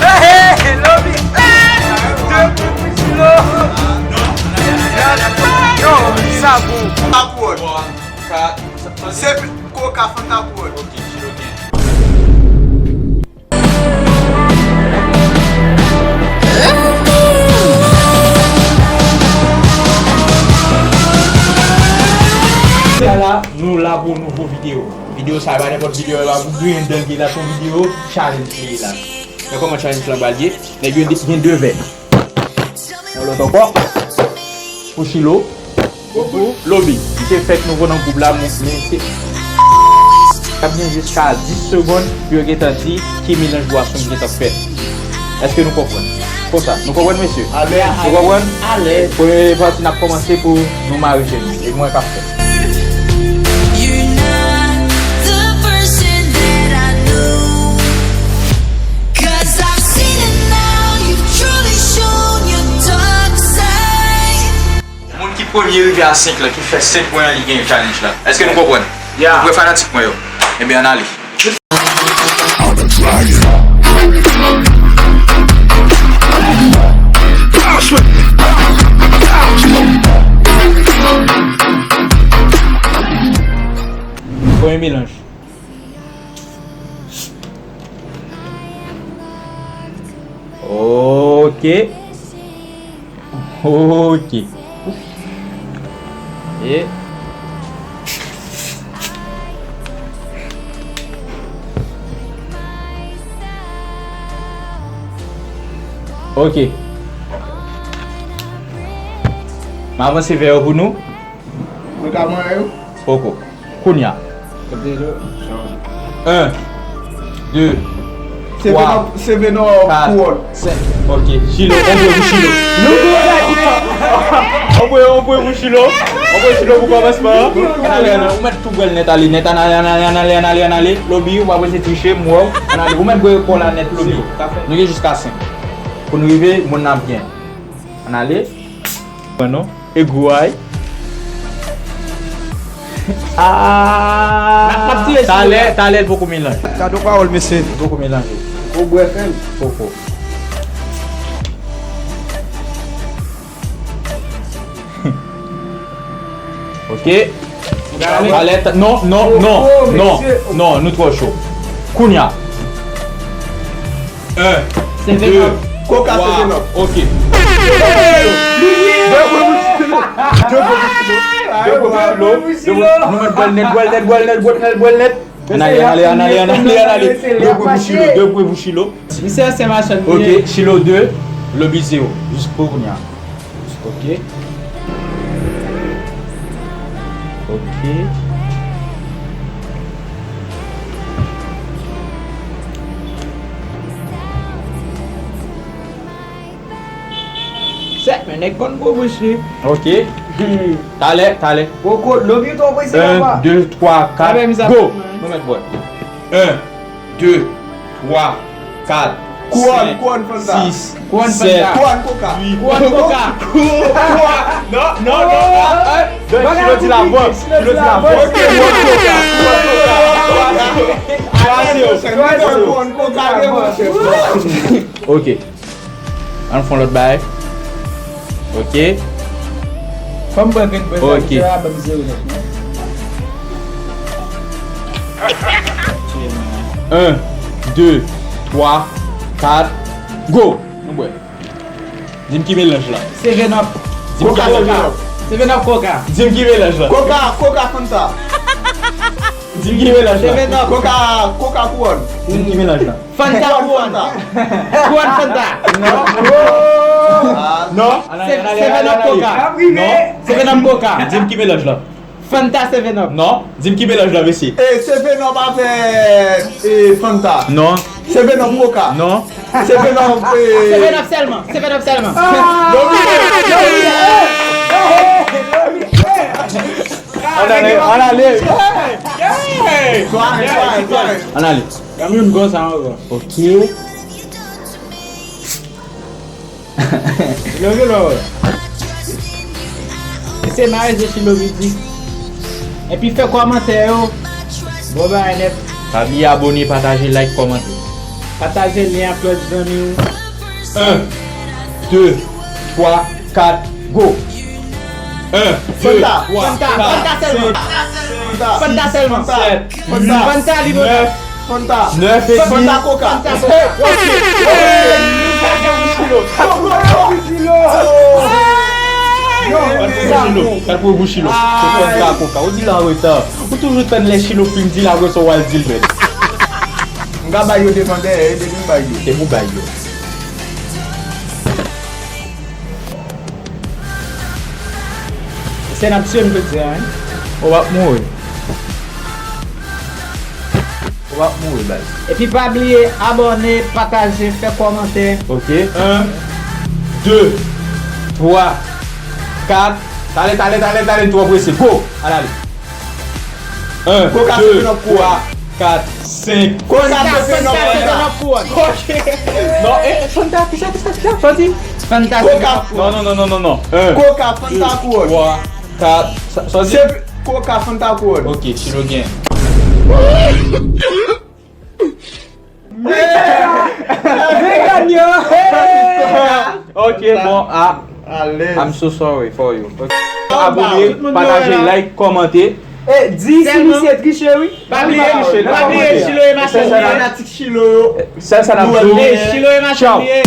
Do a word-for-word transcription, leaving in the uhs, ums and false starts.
Hey, hey, Lobi. Hey, de kout pou Chilo. Yo, sa bon. Sa bon. Se Coca, Fanta pou wè. Ok, Chilo gen. Sa la, nou la pou yon nouvo videyo. Videyo sa pa nenpòt videyo, e pa pou griyen dan ki la, se yon videyo challenge li ye la. Men kòman challenge lan pral ye? Nèg yo gen de vè. Yon lòt ankò. Pou Chilo. Pou Lobi. Misye fèk nouvo nan gwoup la, men, men se ap gen jiska dis segonn pou yo gentan di ki melanj bwason ki gentan fèt. Èske nou konprann? Konsa, nou konprann, mesye? Alèz. Nou konprann? Alèz. Premye pati n ap kòmanse pou nou mare je nou. E mwen k ap fè. You're not the person that I know. 'Cause I've seen it now, you've truly shown your dark side. Moun ki premye rive a senk la, ki fè senk pwen an, li genyen challenge la. Èske nou konprann? Yeah. Nou prè fanatik mwen yo? Ebyen, ann ale. Premye melanj. Ok. Ok. E. Ok. M avanse vè yo pou nou. Mwen ka manyen yo? Poko. Kounya. Kote yo? En, de, twa, kat, senk. Ok, Chilo, on pwen pou Chilo. On pwen, on pwen pou Chilo. On pwen Chilo pou kòmansman an. Ann ale, ann ale, ou mèt tou bwè l nèt ale, nèt, ann ale, ann ale, ann ale, ann ale, ann ale. Lobi, ou pa bezwen triche, m wè w. Ann ale, ou mèt bwè kò la nèt, Lobi. Nou gen jiska senk. Pou nou rive, moun nan ap gen. Ann ale. Mwen non. E gwo ay. Ah! N ap, n ap tire talè, talè l poko melanje. Gade yon pawòl, mesye. Li poko melanje. Ou bwè fèm? Poko. Ok. Talè, ta-, non, non, non, non, non, nou twò cho. Kounya. En, de, twa, ok. De pwen pou Chilo. De pwen pou Chilo. De pwen pou Chilo. Nou mèt bwè l nèt, bwè l nèt, bwè l nèt, bwè l nèt, bwè l nèt. Ann ale, ann ale, ann ale, ann ale, ann ale. De pwen pou Chilo, de pwen pou Chilo. Misye se machann li ye. Ok, Chilo de, Lobi zewo. Jis pou kounya. Ok. Ok. Sèt, men nèg konn gwo bouch li. Ok. Hmm. Talè, talè. Poko, Lobi twò prese, papa. En, de, twa, kat, go. Nou mèt bwè. En, de, twa, kat, senk, sis, sèt, uit. Kouwòn Koka. Kouwòn Koka. Non, non, non. Chilo di la vòt. Chilo di la vòt. Ok, kouwòn Koka. Kouwòn Koka. Kouwòn Koka. Ok. Ann fè yon lòt bagay. Ok. Fò m bwè grenn bwè sa, misye a ban m zewo nèt, non. En, de, twa, kat, go! Nou bwè. Di m ki melanj la. Seven Up. Di m ki melanj la. Seven Up Coca. Di m ki melanj la. Coca, Coca Fanta. Di m ki melanj la. Seven Up. Coca, Coca Kouwòn. Di m ki melanj la. Fanta Kouwòn. Kouwòn Fanta. Non. Non. Seven Up Coca. Non. Seven Up Coca. Di m ki melanj la. Fanta Seven Up. Non. Di m ki melanj la, mesye. E Seven Up avèk, e, Fanta. Non. Seven Up Coca. Non. Seven Up, e, Seven Up sèlman. Seven Up sèlman. Ann ale, ann ale. Ann ale. Ban m youn konsa ankò. Ok. Leve lò, wè. E se mare je Chilo vin di. Epi fè kòmantè yo. Bon bagay nèt. Pa bliye abone, pataje, like, kòmante. Pataje lyen ak lòt zanmi w. En, de, twa, kat, go. En, de, twa, kat, senk. Fanta sèlman. Sèt, Fanta. Fanta, li bon. Nèf, Fanta. Nèf epi Fanta Coca. Fanta Coca. Hey, ok. Hey, nou ka gen Bouchilo. Bouchilo. Yo, Bouchilo. Kal pou Bouchilo. Se Fanta Coca. Ou di la reta. Ou toujou tann lè Chilo fin di la, apre sa w al di l menm. M ka bay yo devan dèyè, e depi m bay yo. Depi w bay yo. Se n ap tiye m jodi a, wi. Ou p ap mouri. Ou p ap mouri, baz. Epi pa bliye abòne, pataje, fè kòmantè. Ok. En, de, twa, kat. Talè, talè, talè, talè, n twò prese. Go! Al ale. En, de, twa, kat, senk. Koka, Fanta, Fanta, Fanta. Ok. Non, eh, Fanta, kisa, kisa, kisa? Sa w di? Fanta, Fanta. Non, non, non, non, non, non. En, Koka, Fanta, de, twa, kat. Sa, sa w di? Se Koka, Fanta, Coca. Ok, Chilo gen. Ok, bon, ah, I'm so sorry for you. Ok. Abòne, pataje, like, kòmante. E, di si misye triche, wi. Pa bliye, pa bliye, Chilo e machann li ye. Fanatik Chilo yo. Sèl sa n ap di w. Chilo e machann li ye.